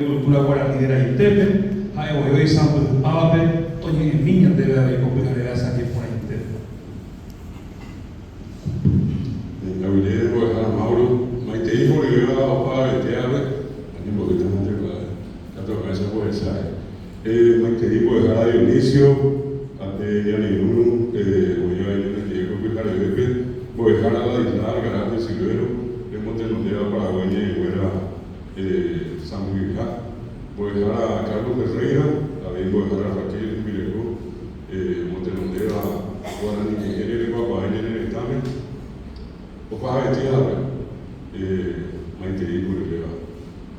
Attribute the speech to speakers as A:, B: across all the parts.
A: Cultura Guarani reraitépe, ha'e voi oisãmbyhypávape toñe'ẽmi ñandéve avei ko pyhare asaje porãitépe.
B: Aguyje mbo'ehára Mauro, maitei horyvéva opavavetévape, añembo'ýta mantekuaáre, katu akáicha mbo'echáre. Maitei mbo'ehára Dionisio, ha pe ñane irũ oĩva ñanendive ko pyharevépe, mbo'ehára Ladislao Alcaraz de Silvero, remotenondéva Paraguái ñe'ẽnguéra sãmbyhyha, mbo'ehára Carlos Ferreira, avei mbo'ehára Raquel hembireko, omotenondéva Guarani ñe'ẽ rerekuakuaa ñane retãme, opahavete ápe, maitei ipyryvéva.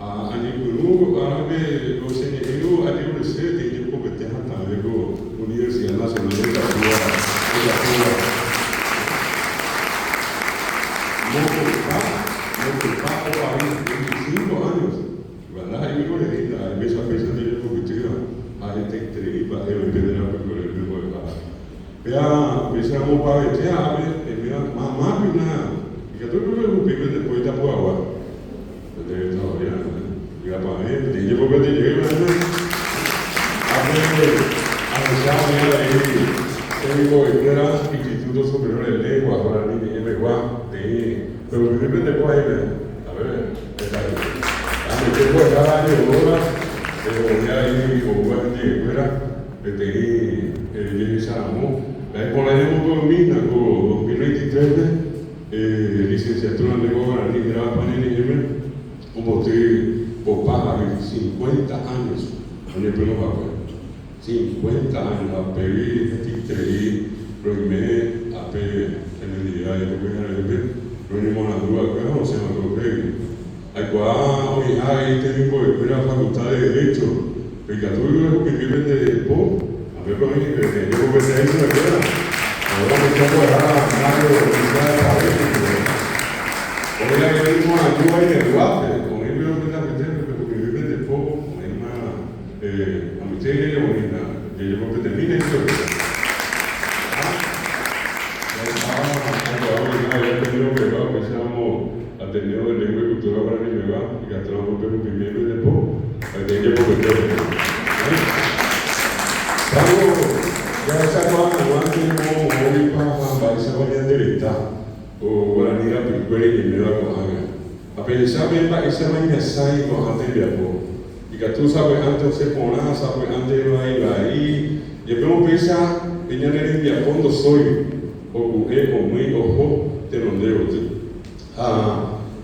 B: Ha añepyrũ ko árape ko che ñe'ẽvo ajeurese peteĩ jepopete hatãve ko Universidad Nacional ojapóva ojapóva. Mokõipa, mokõipa oavy 25 años, Uganda ha'e oikoreíta, ha'e péicha péicha ndojepopytýva ha hetaiterei mba'e oĩ pende rapykuerépe mbo'ehára. Péa upéicharamo opavete ápe peiméva mama pina ikatu pepehupi pende po itapu'agua. Pende todavía vy'apavẽ peteĩ jepopete jey peẽme. Ápe ahecha oĩ avei temimbo'ekuéra Instituto Superior de Lengua Guarani Ñe'ẽ pegua peteĩ pehupi pende po ahíme. A ver, Añete mbo'ehára Teodora oĩ avei oúva hendivekuéra peteĩ jehecharamo. Iporã ñamombe'umína ko 2023-pe licenciatura en Lengua Guarani hérava España ñe'ẽme omboty popa ary 50 años oñepyrũ hague. 50 años ha upégui hetaiterei roime ápe penendive avei ko pyharevépe roñemoarandu va'ekue ha rosẽ va'ekue upégui. Aikuaa oĩha avei temimbo'ekuéra Facultad de Derecho pe ikatu rehupimi pende po, upépe oĩ peteĩ jepopete ichupekuéra. Ahora ohecha mbo'ehára Mario Luisa Paredes ndive. Oĩ avei oñemoarandu Aineguápe, oĩ pe pende apytépe pehupimi pende po, oĩma Amoite oĩna jajapo peteĩna ichupe. Ha jaikuaa oĩha avei Ateneo pegua, upéicharamo Ateneo de Lengua y Cultura Guarani pegua, ikatúramo pehupimi pende po, peteĩ jepopetépe. Chávo jahechakuaa hag̃uánte moõmoõguipa ha mba'éichapa ñande reta ko guarani rapykuere ñaiméva ko'ág̃a. Ha pehecha peẽ mba'éichapa iñasãi ko'ã tembiapo. Ikatu sapy'ánte osẽ porã, sapy'ánte vai vai, jepémo péicha pe ñane rembiapo ndosói, oku'e, omýi, oho tenonde gotyo. Ha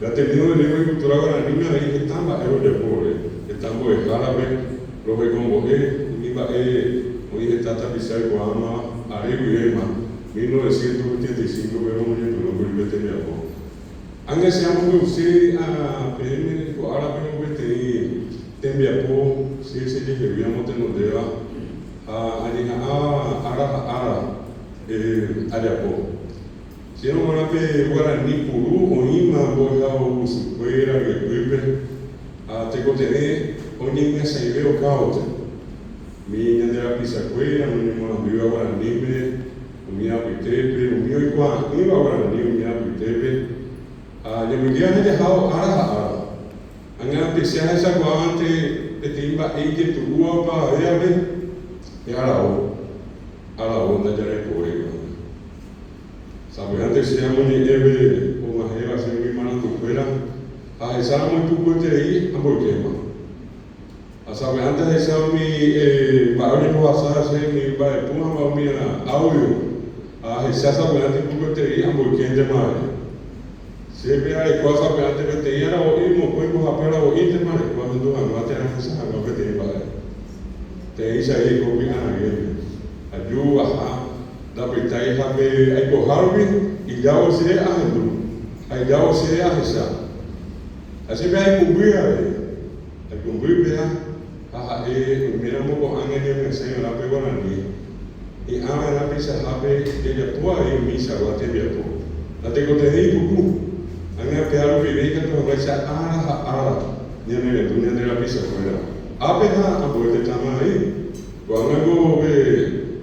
B: pe Ateneo de Lengua y Cultura Guaraníme avei heta mba'e rojapo ore, heta mbo'ehárape rohekombo'e umi mba'e oĩ heta tapicha oikuaáma are guivéma, 1985-pe romoñepyrũkuri pe tembiapo. Ág̃a che amombe'use peẽme ko árape peteĩ tembiapo che chejehegui amotenondéva ha añeha'ãva ára ha ára ajapo. Chérõ g̃uarã pe guarani puru oĩma mbo'ehaovusukuéra ryepýpe ha tekotevẽ oñemyasãive okáote. Umi ñande rapichakuéra noñemoarandúiva guaraníme, Umi apytépe, umi oikuaa'ỹva guarani umi apytépe, ha ñamoinge jahávo ára ha ára. Ág̃a pe che ahechakuaávante peteĩ mba'e ijetu'úva opavavévape, pe aravo, aravo ndajarekói ko'ág̃a. Sapy'ánte che amoñe'ẽve og̃uahẽva che umi marandukuéra ha ahecháramo ipukueterei amboykéma. Ha sapy'ánte ahecha umi mba'e oñembohasa che umi mba'epu hag̃ua umi audio, ha ahecha sapy'ánte ipukueterei amboykéntema avei. Che pe arekóva sapy'ánte peteĩ aravo'i, mokõi mbohapy aravo'íntema areko ahendu hag̃ua térã ahecha hag̃ua peteĩ mba'e. Peẽicha avei aiko py'aragẽme. Aju, aha, ndapytái ha pe aikoha rupi ijávo che ahendu ha ijávo che ahecha. Ha che pe aikũmby avei. Aikũmby péa ha ha'e oiméramo ko'ág̃a ñamyasãivarã pe guarani, hi'ãva'erã peichahápe jajapo avei umichagua tembiapo. Natekotevẽi ipuku, ág̃a péa rupive ikatu hag̃uáicha ára ha ára ñanerendu ñande rapichakuéra. Ápe ha ambue tetãme avei. Ko'ág̃a ko pe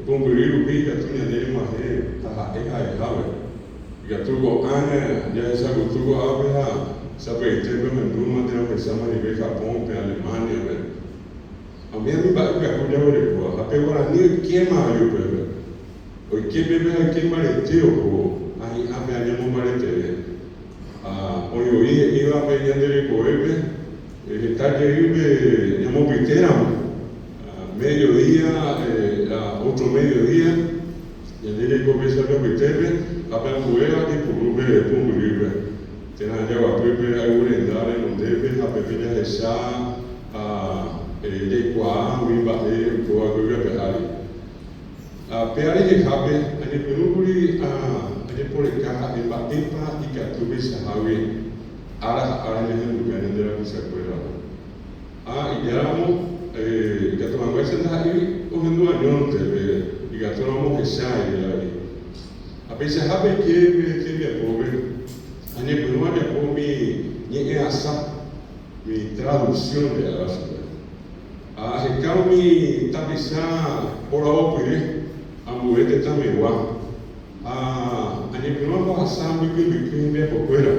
B: pumbyry rupi ikatu ñande ñag̃uahẽ taha'e ha'ehápe. Ikatu ko'ág̃a jahechakutu ko'ápe ha sapy'aitépe ohendúma térã ohecháma hikuái Japónpe, Alemániape. Guarani oikéma avei upépe. Oike peve ha oike mbarete ohóvo, ha hi'ãpe añemombareteve. Ha oĩ voi he'íva pe ñande rekovépe, heta jeýpe ñamopytéramo, medio día, otro medio día, ñande jaiko péicha japytépe ha pe ambuéva jaipuru pe pumbyrýpe, térã jaguapýpe ayvu renda renondépe ha pépe jahecha ha jaikuaa umi mba'e oikóva ko yvy ape ári. Ha pe arehehápe añepyrũkuri ajeporeka ha'e mba'épa ikatu peichahágui ára ha ára ñahenduka ñande rapichakuérape. Ha ijáramo, ikatu hag̃uáicha ndaha'éi ohendu añónte pe ikatúramo ohecha ije avei. Ha peichahápe aike pe tembiapópe, añepyrũ ajapo umi ñe'ẽasa, umi traducción ja'éva chupe. Ha aheka umi tapicha poravopyre ambue tetãmegua, ha añepyrũ ambohasa mbykymbyky hembiapokuéra.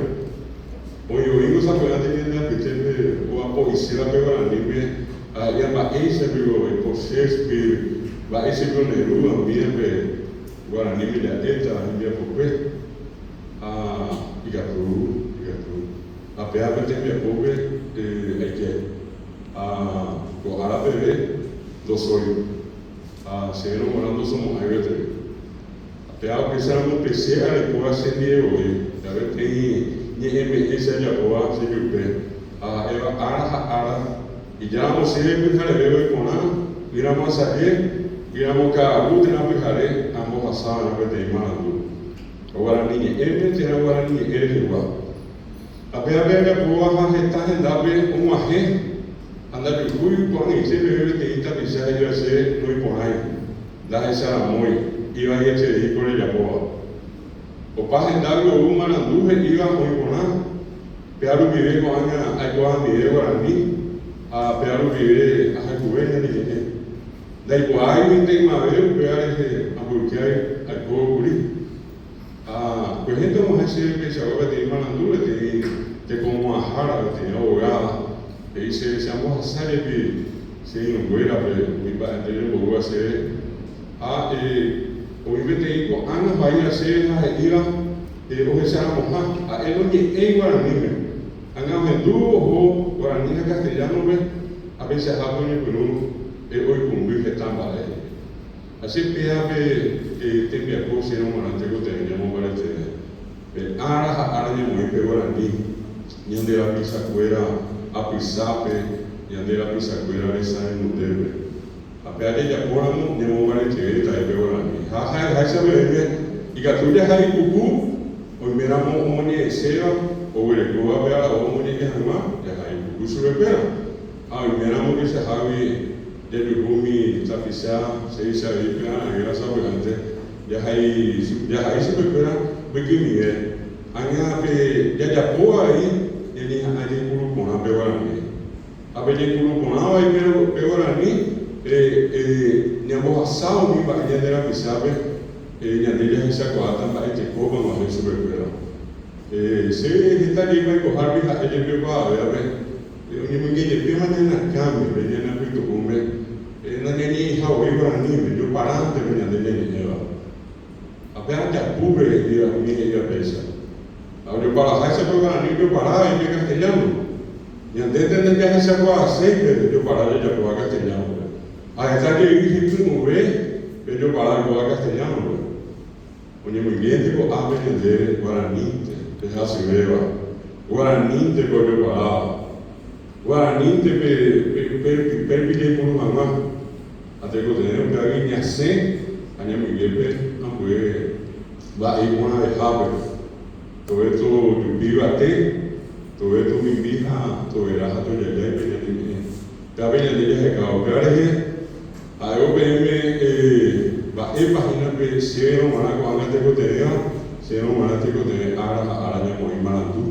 B: Oĩ oĩvo sapy'ánte ñande apytépe oapo'iséva pe guaraníme ha he'íva mba'éicha piko oiko Shakespeare, mba'éicha piko Neruda umívape guaraníme ja'éta hembiapokue. Ha ikatu, ikatu. Ha péva pe tembiapópe aike. Ha ko ára peve ndosói, ha chéverõ g̃uarã ndosomo'ãi gueteri. Ha péva upéicharamo pe che arekóva che ndive voi, ja peteĩ ñe'ẽme'ẽ che ajapóva che jupe, ha ha'éva ára ha ára, ijáramo chéve pyhareve oiporã, ỹramo asaje, ỹramo ka'aru térã pyhare ambohasa va'erã peteĩ marandu, guarani ñe'ẽme térã guarani ñe'ẽ rehegua. Ha pévape ajapóva ha heta hendápe og̃uahẽ ha ndajuhúi ko'ag̃aite peve peteĩ tapicha he'íva chéve noiporãi, ndahecharamói, ivaieterei ko rejapóva. Opa hendágui ou marandu he'íva oĩ porã, péva rupive ko'ág̃a aikuaamive guarani ha péva rupive ahayhuve ñane ñe'ẽ. Ndaikuaáiguinte ymave upéva rehe amboyke aikóvo kuri. Ha kuehénte og̃uahẽ chéve peichagua peteĩ marandu, peteĩ tekomo'ãhára, peteĩ abogáda, he'i chéve che ambohasa jepi che irũnguérape umi mba'e nde rembo'úva chéve. Ha oĩ peteĩ ko'ág̃a ohaíva chéve ha he'íva ohecharamoha, ha'e noñe'ẽi guaraníme. Ág̃a ohendu oho guarani ha castellano-pe ha peichahápe oñepyrũ oikũmby heta mba'e, he'i. Ha che péa pe tembiapo chérõ g̃uarã tekotevẽ ñamombareteve. Pe ára ha ára ñamoĩ pe guarani ñande rapichakuéra apysápe, ñande rapichakuéra resa renondépe. Ha péa jajapóramo ñamombaretevéta pe guarani. Ha ha'eháicha peẽme ikatu jaha ipuku oiméramo omoñe'ẽséva oguerekóva pe aravo omoñe'ẽ hag̃ua jaha ipuku chupekuéra. Ha oiméramo peichahágui Jajuhu umi tapicha chéicha avei py'ara'ỹva sapy'ánte jahai chupekuéra mbykymive. Ág̃a pe jajapóva avei ñañeha'ã jaipuru porã pe guarani. Ha pe jaipuru porãva avei pe guarani ñambohasa umi mba'e ñande rapichápe ñande jahechakuaáta mba'etekópa og̃uahẽ chupekuéra. Che heta jey aikohárupi ha'e jepi opavavévape. Oñemoingejepéma ñane akãme, pe ñane apytu'ũme, nañañe'ẽiha voi guaraníme, joparánte pe ñande ñañe'ẽva. Ha pe ajapúpe he'íva umi he'íva péicha. Ha ojoparaháicha pe guarani ojopara avei pe castellano. Ñandénte ndajahechakuaaséi pe jopara jajapóva castellano-pe. Ha heta jey hypy'ũve pe jopara oikóva castellano-pe. Oñemoingénte ko'ápe ñande guaranínte pe hasyvéva, guaranínte pe ojoparáva, guaranínte pe upérupi jaipuru hag̃ua, ha tekotevẽ upévagui ñasẽ ha ñamoinge pe ambue mba'e iporãvehápe, tove tojupi yvate, tove tomimbi ha tovera ha tojajái pe ñane ñe'ẽ. Pévape ñande jahekáva upéva rehe. Ha'évo peẽme mba'épa hína pe chéverõ g̃uarã ko'ág̃a tekotevẽva, chéverõ g̃uarã tekotevẽ ára ha ára ñamoĩ marandu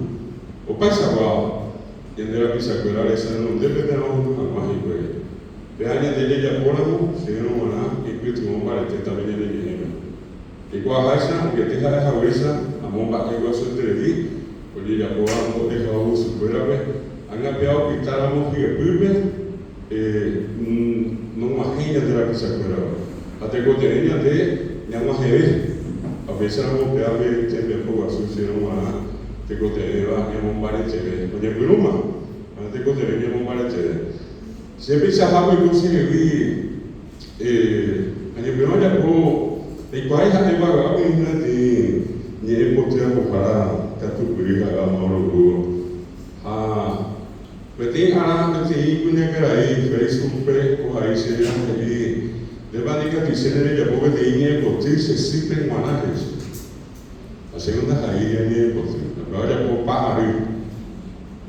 B: opaichaguáva ñande rapichakuéra resa renondépe térã ohendu hag̃ua hikuái. Péva ñande jajapóramo, chéverõ g̃uarã ipytyvõ mbaretéta pe ñane ñe'ẽme. Jaikuaaháicha, ogete ha'e haguéicha amo mba'e guasueterei ojejapóva mbo'ehaovusukuérape, ág̃a péva opytáramo hyepýpe, nog̃uahẽi ñande rapichakuérape. Tekotevẽ ñande ñag̃uahẽve, ha upéicharamo upéva pe tembiapo guasu chéve g̃uarã tekotevẽva ñamombareteve. Oñepyrũma, ha tekotevẽ ñamombareteve. Che peichahápe oiko chehegui añepyrũ ajapo aikuaái ha'e vagua'ápe hína peteĩ ñe'ẽ poty apohára katupyry ha'éva Mauro Lugo. Ha peteĩ ára peteĩ kuñakarai Facebook-pe ohai chéve ha he'i, Ndépa ndikatuichéne rejapo peteĩ ñe'ẽ poty che sýpe g̃uarã, he'i chupe. Ha chéngo ndahaíri añe'ẽpoty, upéva ojapo pa ary,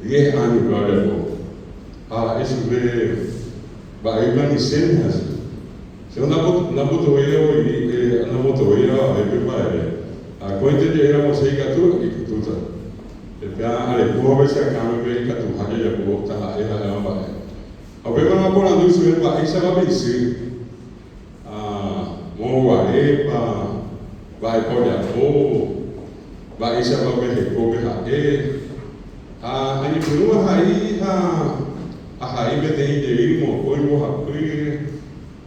B: diez áño upéva ojapo. Ha ha'e chupe, Mba'éipa nichéne ha che. Che ndambotovéira voi, ndambotovéira avavépe mba'eve. Ha akóinte je'éramo che ikatu, ikatúta. Péa arekóva pe che akãme pe ikatuha jajapo taha'e ha'éva mba'e. Ha upémarõ aporandu chupe mba'éichapa pe isy. Ha moõguarépa, mba'épa ojapo, mba'éichapa pe hekópe ha'e. Ha añepyrũ ahai ha ahai peteĩ jey mokõi mbohapy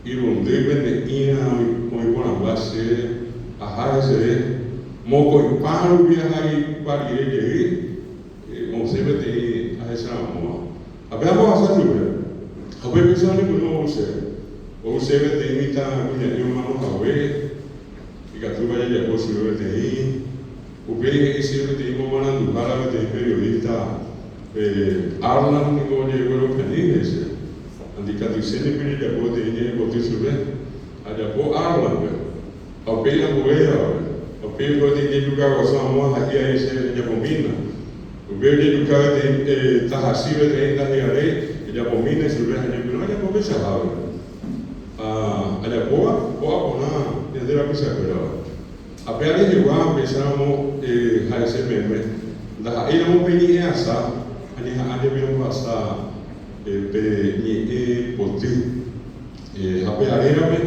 B: irundýpe ne'ĩra oĩ porãmba che aha heseve, mokõipa rupi ahaipa rire jey osẽ peteĩ ahecharamóva. Ha pe ambohasa chupe, ha upe péicha oñepyrũ ou chéve. Ou chéve peteĩ mitã kuña'i omano hague, ikatúpa jajapo chupe peteĩ. Upéi he'i chéve peteĩ momaranduhára, peteĩ periodista, pe Arlan niko ojeguerokañy, he'i chéve. Ha ndikatuichénepe jajapo peteĩ ñe'ẽpoty chupe. Ajapo Arlan-pe, ha upéi ambuévape. Ha upéi oiko peteĩ jejuka guasu amóva ha'i aĩ chéve, Ejapomína. Upéi ojejuka peteĩ tahachi peteĩ ndahi'aréi, ejapomína ichupe ha ñepyrũ ajapo peichahápe. Ha ajapóva po'a porã ñande rapichakuérava. Ha pe arehegua upéicharamo ha'ese peẽme, ndaha'éiramo pe ñe'ẽasa, añeha'ã jepi ambohasa pe ñe'ẽ poty. Ha pe arérape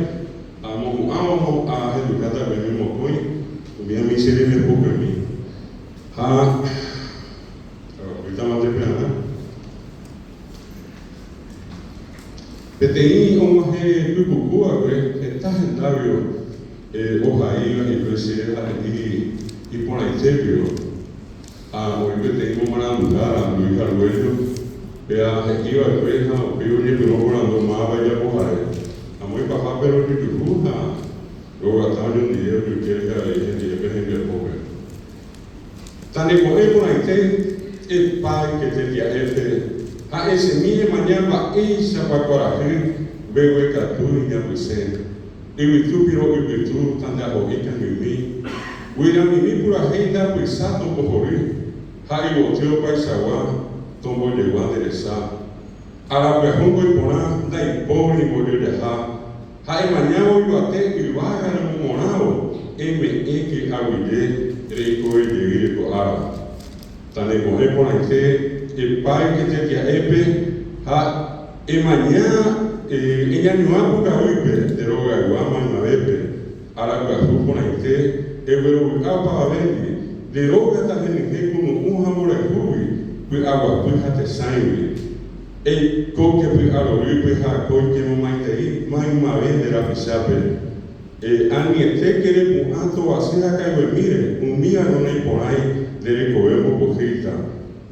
B: amohu'ãvo ahendukáta peẽme mokõi umi ami che rembiapopemi. Ha avapýtamante pearã. Peteĩ og̃uahẽ pypuku va'ekue heta hendáguio ohaíva hikuái chéve ha he'i iporãitépio, ha oĩ peteĩ momaranduhára, Luis Arguello, péa he'i va'ekue ha upéi oñepyrũ oporandu mávapa ijapohare. Amo ipahápe rojujuhu ha Roguata oñondive ojuke rehe avei hendive pe hembiapópe. Taneko'ẽ porãite epáyke tetia'épe ha esẽmi emaña mba'éichapa kuarahy mbeguekatu iñapysẽ. Yvytu piro'ypytu tandeaho'i kangymi, guyramimi purahéi nde apysa tombohory ha yvoty opaichagua tombojegua nde resa. Arapyahúngo iporã ndaipóri mbojojaha. Ha emañávo yvate yvága remomorãvo, eme'ẽke aguyje reikove jeýre ko ára. Taneko'ẽ porãite epáyke tetia'épe ha emaña eñañuã pukavýpe nde rogaygua maymavépe, ára pyahu porãite eguerovy'a opavavéndi, nde róga tahenyhẽ kunu'ũ ha mborayhúgui, py'aguapy ha tesãigui. Eikóke py'arorýpe ha akóike momaitei maymave nde rapichápe. Anietéke repu'ã tovasy ha kaiguemíre, umíarõ naiporãi nde rekove ombopohýita.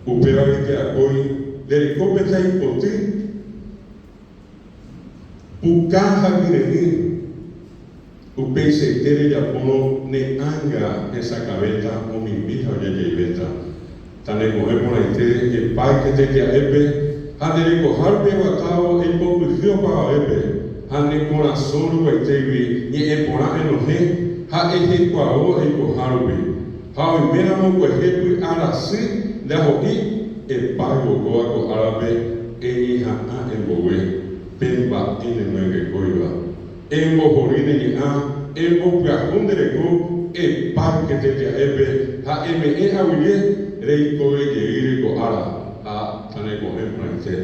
B: Upévare akói nde rekópe taipoty puka ha kyre'ỹ. Upeichaite rejapórõ ne ánga hesakãvéta, omimbi ha ojajaivéta. Taneko'ẽ porãite epáyke tetia'épe ha nde rekohárupi eguatávo eipopyhy opavavépe ha ne korasõ ruguaitégui ñe'ẽ porã enohẽ ha ehekuavo eikohárupi. Ha oiméramo kuehe py'a rasy nde aho'i, epáyvo kóva ko árape eñeha'ã embogue pe mba'e nemyangekóiva. Embohory ne ñe'ã, embopyahu nde reko, epáyke tetia'épe ha eme'ẽ aguyje reikove jeýre ko ára ha taneko'ẽ porãite.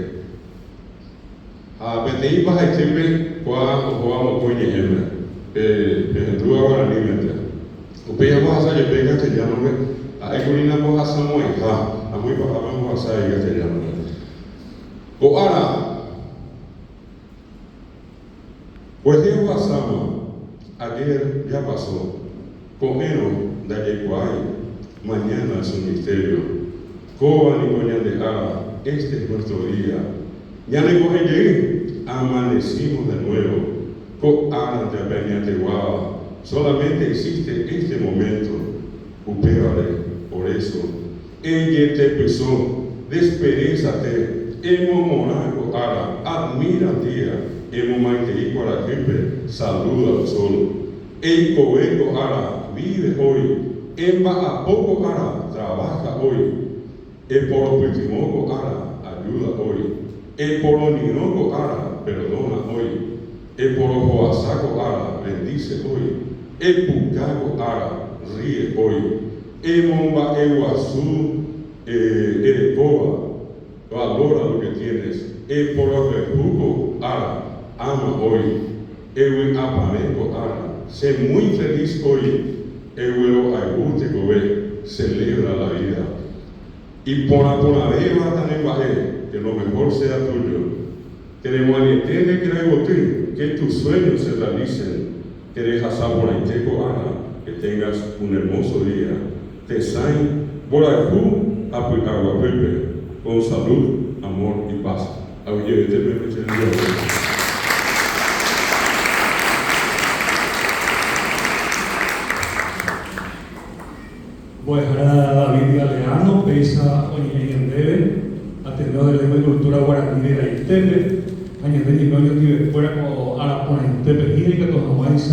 B: Ha peteĩ pahaitépe kóa ohóva mokõi ñe'ẽme, pe pehendúva guaranímente. Upéi ambohasa jepe castellano-pe, ha'ékuri nambohasamo'ãiha, amo ipahápe ambohasa avei castellano-pe. Ko ára. Kuehe ohasáma. Ayer ya pasó. Ko'ẽrõ ndajaikuaái. Mañana es un misterio. Kóva niko ñande ára. Este es nuestro día. Ñaneko'ẽ jey. Amanecimos de nuevo. Ko árante ape añeteguáva. Solamente existe este momento. Upévare, por eso, ejetepyso, desperézate, emomorã ko ára, admira el día, emomaitei kuarahýpe, saluda al sol. Eikove ko ára, vive hoy, emba'apo ko ára, trabaja hoy, eporopytyvõ ko ára, ayuda hoy, eporoñyrõ ko ára, perdona hoy, eporohovasa ko ára, bendice hoy, epuka ko ára, ríe hoy, emomba'eguasu erekóva, valora lo que tienes, eporohayhu ko ára, ama hoy, evy'apavẽ ko ára, sé muy feliz hoy, egueroayvu tekove, celebra la vida. Iporãporãvéva tanemba'e, que lo mejor sea tuyo. Teremoañete nde kerayvoty, que tus sueños se realicen. Terehasa porãite ko ára, que tengas un hermoso día. Tesãi, mborayhu ha py'aguapýpe, con salud, amor y paz. Aguyjevete peẽme che rembiapo.
A: Mbo'ehára David Galeano, péicha oñe'ẽ ñandéve, Ateneo de Lengua y Cultura Guarani reraitépe, ha ñande ñe'ẽ oñondivekuéra ko ára porãitépe hína ikatu hag̃uáicha.